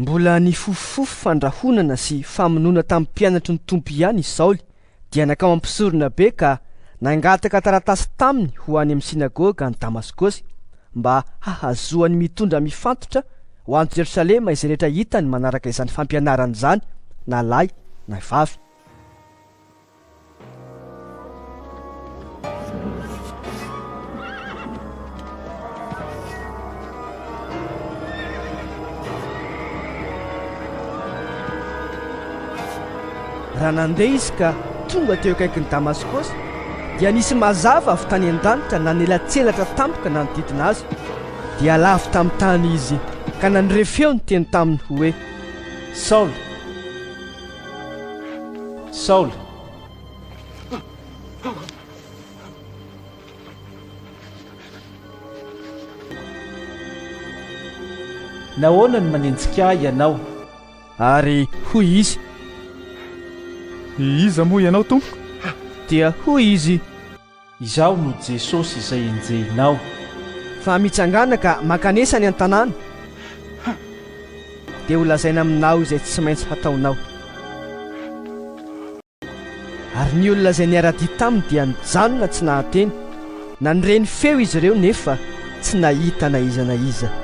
Mbola nifofofofo fandrahonana sy famonoana tamin'ny mpianatry ny Tompo ihany i Saoly, dia nankao amin'ny mpisoronabe ka nangataka taratasy taminy ho any amin'ny synagoga any Damaskosy, mba hahazoany mitondra mifantotra ho any Jerosalema izay rehetra hitany manaraka izany fampianarana izany, na lahy na vavy. Raha nandeha izy ka tonga teo akaikin'i Damaskosy, dia nisy mazava avy tany an-danitra nanelatselatra tampoka nanodidina azy. Dia lavo tamin'ny tany izy ka nandre feo niteny taminy hoe. Saoly! Saoly! Nahoana no manenjika ahy ianao? Ary hoy izy. Iza moa ianao, Tompoko? Dia hoy izy. Izaho no Jesosy izay enjehinao. Fa mitsangàna ka mankanesa any an-tanàna, dia holazaina aminao izay tsy maintsy hataonao. Ary ny olona izay niara-dia taminy dia nijanona tsy nahateny, nandre ny feo izy ireo nefa tsy nahita na iza na iza.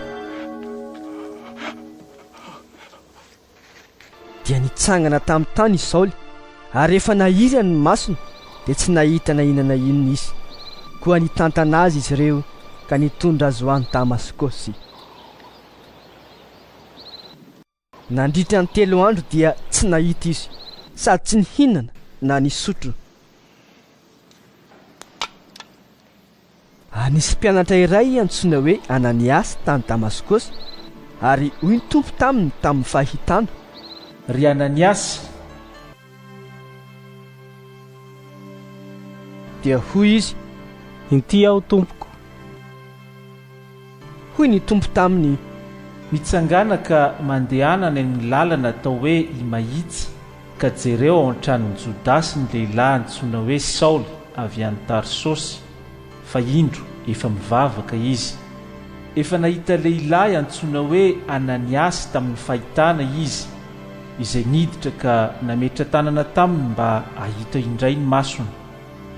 Dia nitsangana tamin'ny tany i Saoly, ary rehefa nahirany ny masony, dia tsy nahita na inona na inona izy. Koa nitantana azy izy ireo ka nitondra azy ho any Damaskosy. Nandritra ny telo andro dia tsy nahita izy, sady tsy nihinana na nisotro. Ary nisy mpianatra iray antsoina hoe Ananiasy tany Damaskosy, ary hoy ny Tompo taminy tamin'ny fahitana. Ry Ananiasy! Dia hoy izy. Inty aho, Tompoko. Hoy ny Tompo taminy. Mitsangàna ka mandehana any amin'ny lalana atao hoe Imahitsy, ka jereo ao an-tranon'i Jodasy ny lehilahy antsoina hoe Saoly avy any Tarsosy, fa indro, efa mivavaka izy. Efa nahita lehilahy antsoina hoe Ananiasy tamin'ny fahitana izy, izay niditra ka nametra-tanana taminy mba hahita indray ny masony.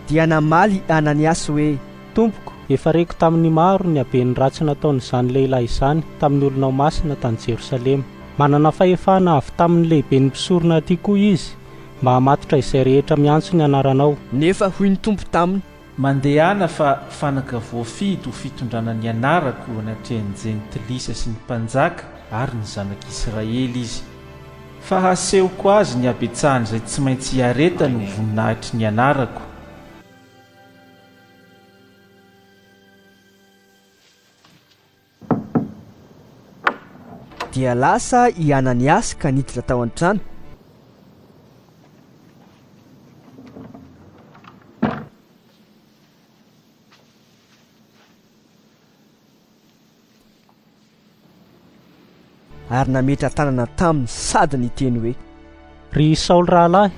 Dia namaly i Ananiasy hoe. Tompoko, efa reko tamin'ny maro ny haben'ny ratsy nataon'izany lehilahy izany tamin'ny olonao masina tany Jerosalema. Manana fahefana avy tamin'ny lehiben'ny mpisorona aty koa izy mba hamatotra izay rehetra miantso ny anaranao. Nefa hoy ny Tompo taminy. Mandehana fa fanaka voafidy ho fitondrana ny anarako eo anatrehan'ny Jentilisa sy ny mpanjaka ary ny zanak'Israely izy. Fa hasehoko azy ny habetsahan'izay tsy maintsy hiaretany ho voninahitry ny anarako. Dia lasa i Ananiasy ka niditra tao an-trano. Ary nametra-tanana taminy sady niteny hoe. Ry Saoly rahalahy,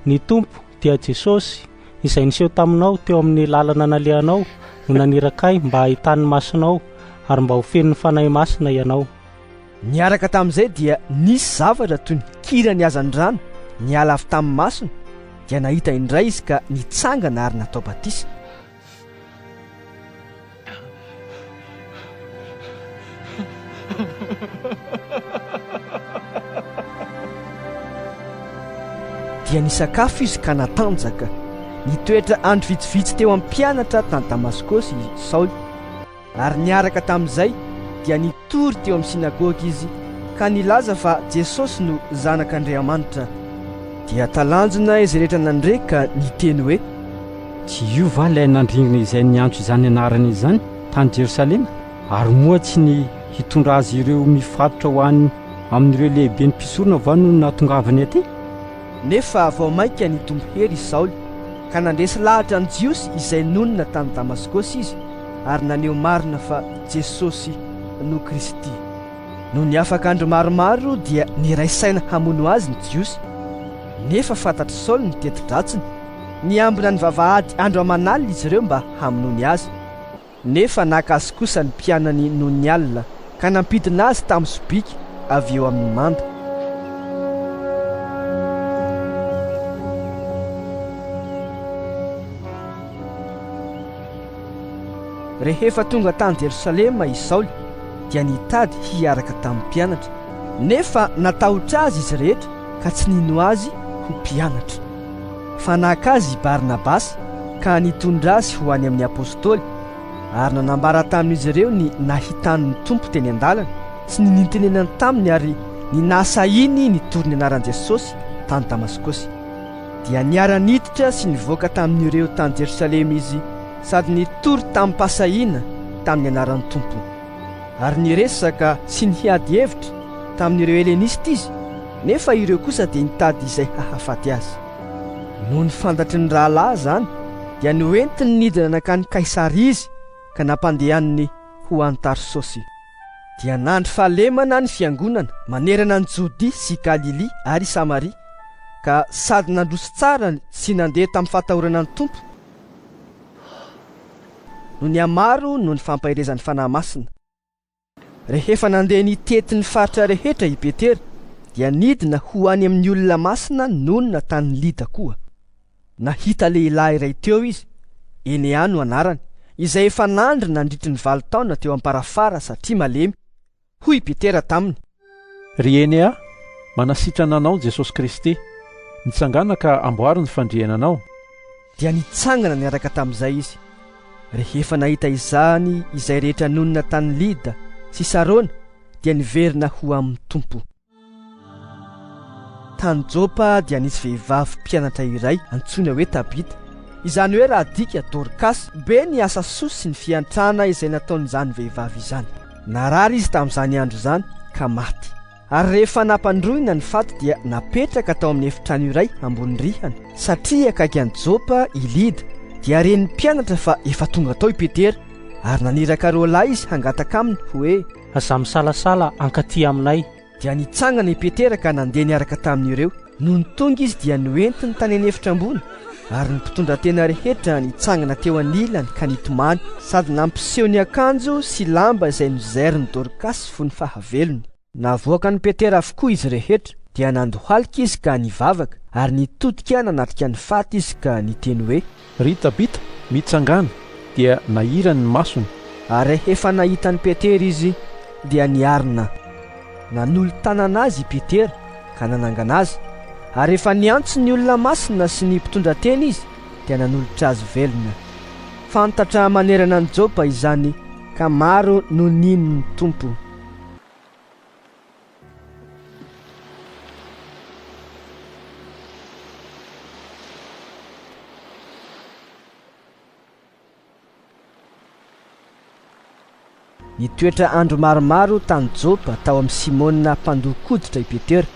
ny Tompo, dia Jesosy, izay niseho taminao teo amin'ny lalana nalehanao, no naniraka ahy mba hahitan'ny masonao ary mba ho feno ny Fanahy Masina ianao. Niaraka tamin'izay dia nisy zavatra toy ny kiran'ny hazandrano niala avy tamin'ny masony, dia nahita indray izy ka nitsangana ary natao batisa. Dia nisakafo izy ka natanjaka. Nitoetra andro vitsivitsy teo amin'ny mpianatra tany Damaskosy i Saoly. Ary niaraka tamin'izay dia nitory teo amin'ny synagoga izy ka nilaza fa Jesosy no Zanak'Andriamanitra. Dia talanjona izay rehetra nandre ka niteny hoe. Tsy io va ilay nandringana izay niantso izany anarana izany tany Jerosalema? Ary moa tsy ny hitondra azy ireo mifatotra ho any amin'ireo lehiben'ny mpisorona va no nahatongavany aty? Nefa vao mainka nitombo hery i Saoly, ka nandresy lahatra ny Jiosy izay nonina tany Damaskosy izy, ary naneho marina fa Jesosy no Kristy. Nony afaka andro maromaro dia niray saina hamono azy ny Jiosy. Nefa fantatr'i Saoly ny teti-dratsiny. Niambina ny vavahady andro aman'alina izy ireo mba hamonoany azy. Nefa naka azy kosa ny mpianany nony alina ka nampidina azy tamin'ny sobika avy eo amin'ny manda. Rehefa tonga tany Jerosalema i Saoly dia nitady hiaraka tamin'ny mpianatra, nefa natahotra azy izy rehetra ka tsy nino azy ho mpianatra. Fa naka azy i Barnabasy ka nitondra azy ho any amin'ny apostoly, ary nanambara tamin'izy ireo ny nahitany ny Tompo teny an-dalana sy ny nitenenany taminy ary ny nahasahiany nitory ny anaran'i Jesosy tany Damaskosy. Dia niara-niditra sy nivoaka tamin'ireo tany Jerosalema izy sady nitory tamim-pahasahiana tamin'ny anaran'ny Tompo. Ary niresaka sy niady hevitra tamin'ireo Helenista izy, nefa ireo kosa dia nitady izay hahafaty azy. Nony fantatry ny rahalahy izany, dia noentiny nidina nankany Kaisaria izy ka nampandehaniny ho any Tarsosy. Dia nandry fahalemana ny fiangonana manerana an'i Jodia sy Galilia ary Samaria, ka sady nandroso tsara sy nandeha tamin'ny fahatahorana ny Tompo no nihamaro noho ny fampaherezan'ny Fanahy Masina. Rehefa nandeha nitety ny faritra rehetra i Petera, dia nidina ho any amin'ny olona masina nonina tany Lyda koa. Nahita lehilahy iray teo izy, Enea no anarany, izay efa nandry nandritry ny valo taona teo am-parafara satria malemy. Hoy i Petera taminy. Ry Enea, manasitrana anao Jesosy Kristy. Mitsangàna ka amboary ny fandriananao. Dia nitsangana niaraka tamin'izay izy. Rehefa nahita izany izay rehetra nonina tany Lyda sy Sarona dia niverina ho amin'ny Tompo. Tany Jopa dia nisy vehivavy mpianatra iray antsoina hoe Tabita, izany hoe raha adika Dorkasy. Be ny asa soa sy ny fiantrana izay nataon'izany vehivavy izany. Narary izy tamin'izany andro izany ka maty. Ary rehefa nampandroina ny faty dia napetraka tao amin'ny efitrano iray ambony rihana. Satria akaiky an'i Jopa i Lyda, dia ren'ny mpianatra fa efa tonga tao i Petera, ary naniraka roalahy izy hangataka aminy hoe. Aza misalasala hankaty aminay. Dia nitsangana i Petera ka nandeha niaraka tamin'ireo. Nony tonga izy dia noentiny tany an'efitra ambony, ary ny mpitondratena rehetra nitsangana teo anilany ka nitomany, sady nampiseho ny akanjo sy lamba izay nozairin'i Dorkasy fony fahavelony. Navoakan'i Petera avokoa izy rehetra, dia nandohalika izy ka nivavaka, ary nitodika nanatrika ny faty izy ka niteny hoe. Ry Tabita, mitsangàna! Dia nahirany ny masony. Ary rehefa nahita an'i Petera izy, dia niarina. Nanolo-tanana azy i Petera ka nanangana azy, ary rehefa niantso ny olona masina sy ny mpitondra teny izy, dia nanolotra azy velona. Fantatra manerana an'i Jopa izany, ka maro no nino ny Tompo. Nitoetra andro maromaro tany Jopa tao amin'i Simona mpandoko hoditra i Petera.